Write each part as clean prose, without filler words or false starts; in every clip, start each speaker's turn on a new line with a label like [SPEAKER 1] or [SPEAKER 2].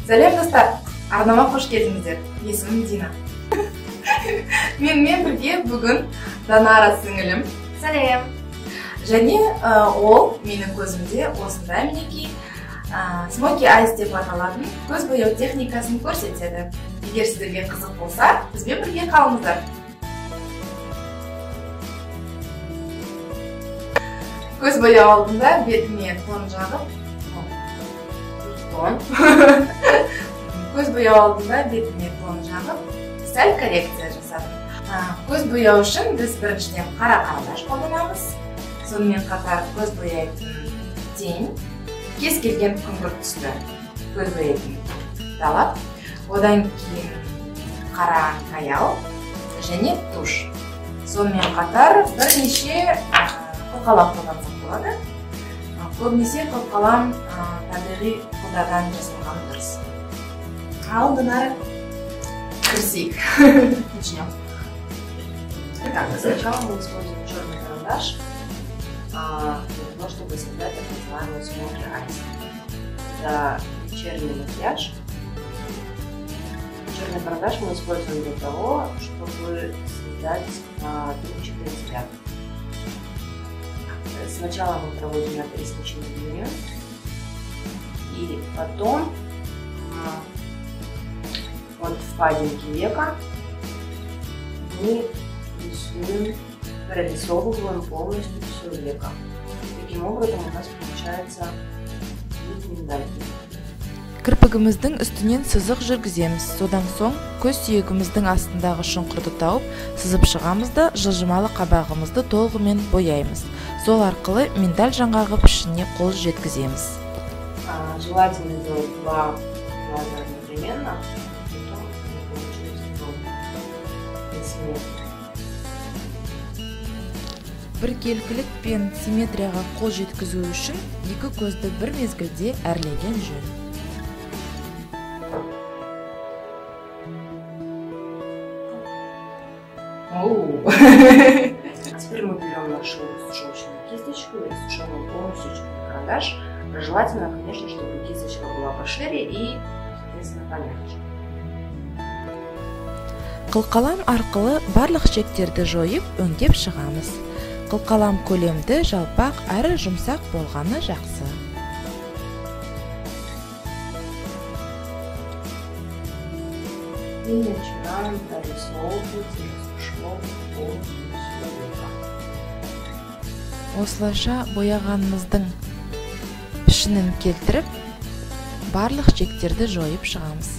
[SPEAKER 1] Сәлем достар, арнама қош келдіңіздер. Есімім Дина. Менімен бірге бүгін Данара сіңілім.
[SPEAKER 2] Сәлем.
[SPEAKER 1] Және ол менің көзімде осындай мінекей Smoky Eyes деп аталатын көз бояу техникасын көрсетеді. Егер сіздерге қызық болса, бізбен бірге қалыңыздар. Көз бояу алдында бетіме тон жағып, тон. Көз бояу алдында бетіме тон жағып, сәл коррекция жасадым. Көз бояу үшін біз біріншіден қара карандаш қолданамыз. Сонымен қатар көз бояйтын тень, кез келген күңгірт түсті көз бояйтын талап, одан кейін қара қаял және туш. Сонымен қатар бірнеше қылқалам қолдансақ болады. Көбінесе қылқалам табиғи қолдардан жасалған дұрыс. Ал Динара, кірісейік.
[SPEAKER 2] Начнем. Итак, сначала мы используем черный карандаш для того, чтобы создать так называемый smoky eyes. Это вечерний макияж. Черный карандаш мы используем для того, чтобы создать дымчатый взгляд. Сначала мы проводим надресничную линию, и потом от впадинки века мы рисуем, прорисовываем полностью все веко. Таким образом у нас получается вид миндальки.
[SPEAKER 1] Кірпігіміздің үстінен сызық жүргіземіз. Содан соң көз сүйегіміздің астындағы шұңқырды тауып, сызып шығамыз да жылжымалы қабағымызды толығымен бояймыз. Сол арқылы миндаль жаңғағы пішініне қол жеткіземіз.
[SPEAKER 2] Желательно делать два глаза одновременно, потом получилось симметрия.
[SPEAKER 1] Біркелкілік пен симметрияға қол жеткізу үшін екі көзді бір мезгілде әрлеген жөн.
[SPEAKER 2] Теперь мы берем нашу растушевочную кисточку и растушевываем полностью черный карандаш. Желательно, конечно, чтобы кисточка была пошире и, соответственно, помягче.
[SPEAKER 1] Қылқалам арқылы барлық шектерді жойып, өңдеп шығамыз. Қылқалам көлемді, жалпақ, әрі жұмсақ болғаны жақсы.
[SPEAKER 2] И начинаем прорисовывать и растушевывать полностью все веко.
[SPEAKER 1] Осылайша бояғанымыздың пішінін келтіріп, барлық шектерді жойып шығамыз.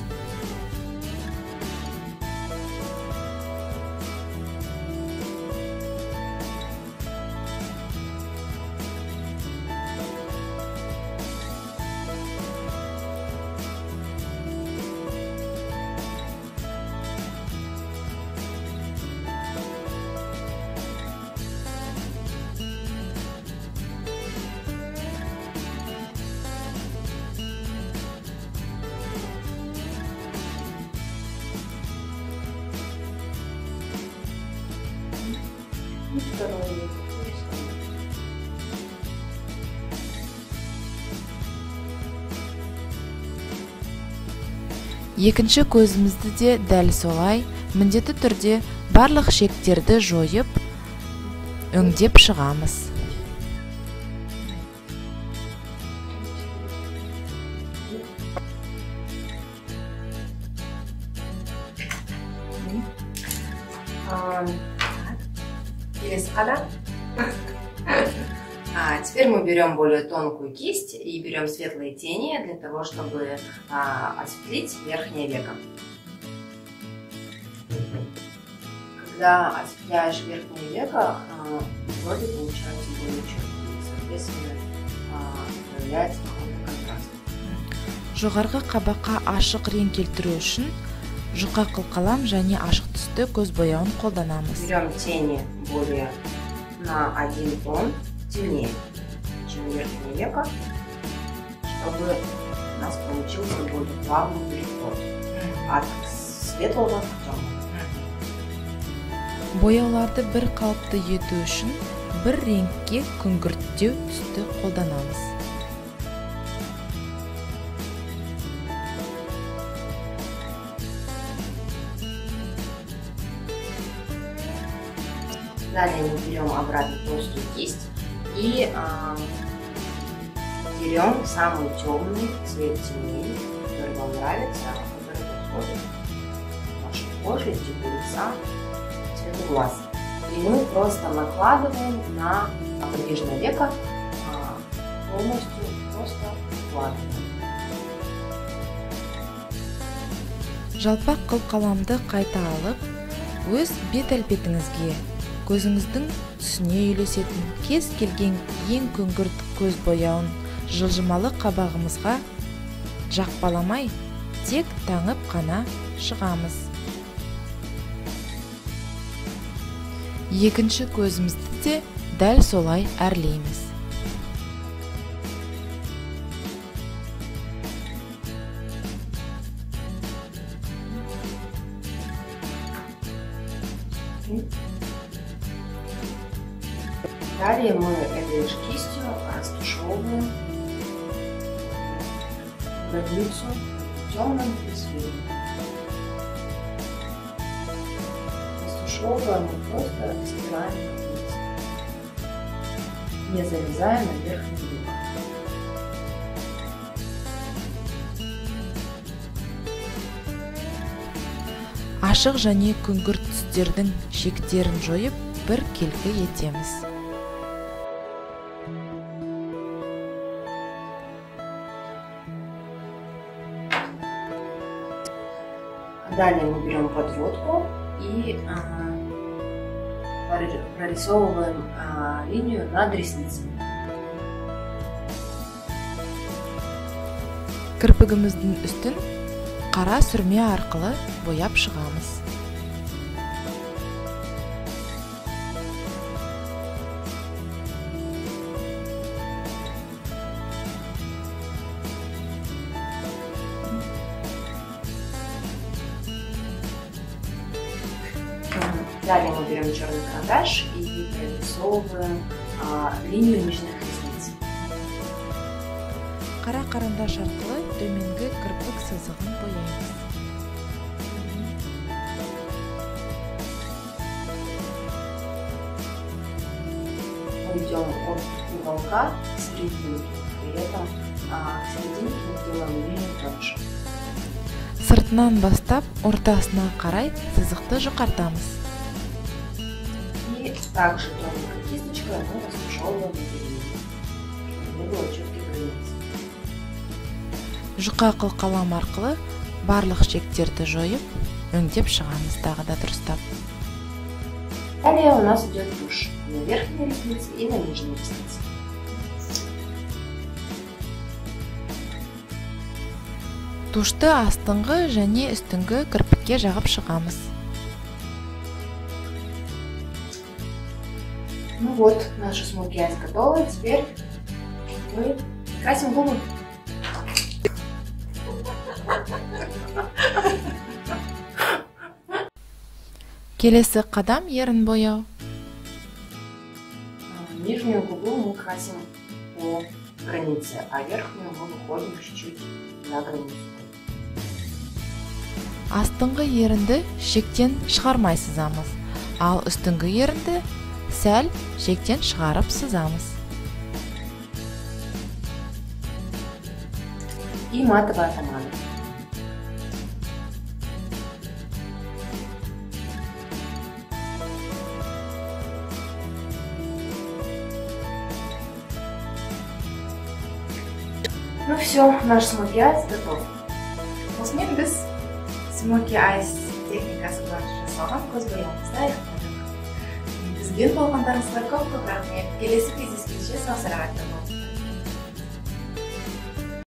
[SPEAKER 2] И второе веко то же самое.
[SPEAKER 1] Екінші көзімізді де дәл солай міндетті түрде барлық шектерді жойып, өңдеп шығамыз.
[SPEAKER 2] Теперь мы берем более тонкую кисть и берем светлые тени для того, чтобы осветлить верхнее веко. Когда осветляешь верхнее веко, брови получаются более четкие, соответственно, появляется какой-то контраст.
[SPEAKER 1] Жоғарғы қабаққа ашық рең келтіру үшін жұқа қылқалам және ашық түсті көз бояуын қолданамыз.
[SPEAKER 2] Берем тени более на один тон темнее, чем верхнее веко, чтобы у нас получился более плавный переход от светлого к темному.
[SPEAKER 1] Бояуларды бір қалыпты ету үшін бір реңкке күңгірттеу түсті қолданамыз.
[SPEAKER 2] Далее мы берем обратно толстую кисть и берем самый темный цвет теней, который вам нравится, который подходит вашей коже, типу лица, цвету глаз. И мы просто накладываем на подвижное веко, полностью просто накладываем.
[SPEAKER 1] Жалпақ қылқаламды қайта алып, өз бет әлпетіңізге, көзіңіздің түсіне үйлесетін кез келген ең күңгірт көз бояуын жылжымалы қабағымызға жақпаламай, тек таңып қана шығамыз. Екінші көзімізді де дәл солай әрлейміз.
[SPEAKER 2] Далее мы этой же кистью растушевываем границу темным и светлым. Растушевываем мы просто стираем вниз, не залезая на верхний век.
[SPEAKER 1] Ашық және күңгірт түстердің шектерін жойып, бір келкі етеміз.
[SPEAKER 2] Далее мы берем подводку и прорисовываем линию над ресницами.
[SPEAKER 1] Кірпігіміздің үстін қара сүрме арқылы бояп шығамыз.
[SPEAKER 2] Далее мы берем черный карандаш и прорисовываем линию нижних ресниц.
[SPEAKER 1] Қара карандаш арқылы төменгі кірпік сызығын бояймыз.
[SPEAKER 2] Мы идем от уголка к серединке, при этом к серединке мы делаем линию тоньше.
[SPEAKER 1] Сыртынан бастап ортасына қарай сызықты жұқартамыз.
[SPEAKER 2] И также тоненькой кисточкой мы растушевываем эти линии, чтобы не было четких границ.
[SPEAKER 1] Жұқа қылқалам арқылы барлық шектерді жойып, өңдеп шығамыз тағы да дұрыстап.
[SPEAKER 2] Далее у нас идет тушь на верхней реснице и на нижней реснице.
[SPEAKER 1] Тушты астыңғы және үстіңгі кірпікке жағып шығамыз.
[SPEAKER 2] Ну вот, наша смоки айс готова. Теперь мы красим губы.
[SPEAKER 1] Келесі қадам ерін бояу.
[SPEAKER 2] Нижнюю губу мы красим по границе, а верхнюю мы выходим чуть-чуть за границу.
[SPEAKER 1] Астыңғы ерінді шектен шығармай сызамыз, ал үстіңгі ерінді сәл шектен шығарып сызамыз.
[SPEAKER 2] И матовая помада. Ну все, наш смоки айс готов.
[SPEAKER 3] Осымен біз смоки айс техникасы бойынша жасалған көз бояуымызды аяқтадық. Бізбен болғандарыңызға көп-көп рахмет. Келесі кездескенше сау-саламатта болыңыздар.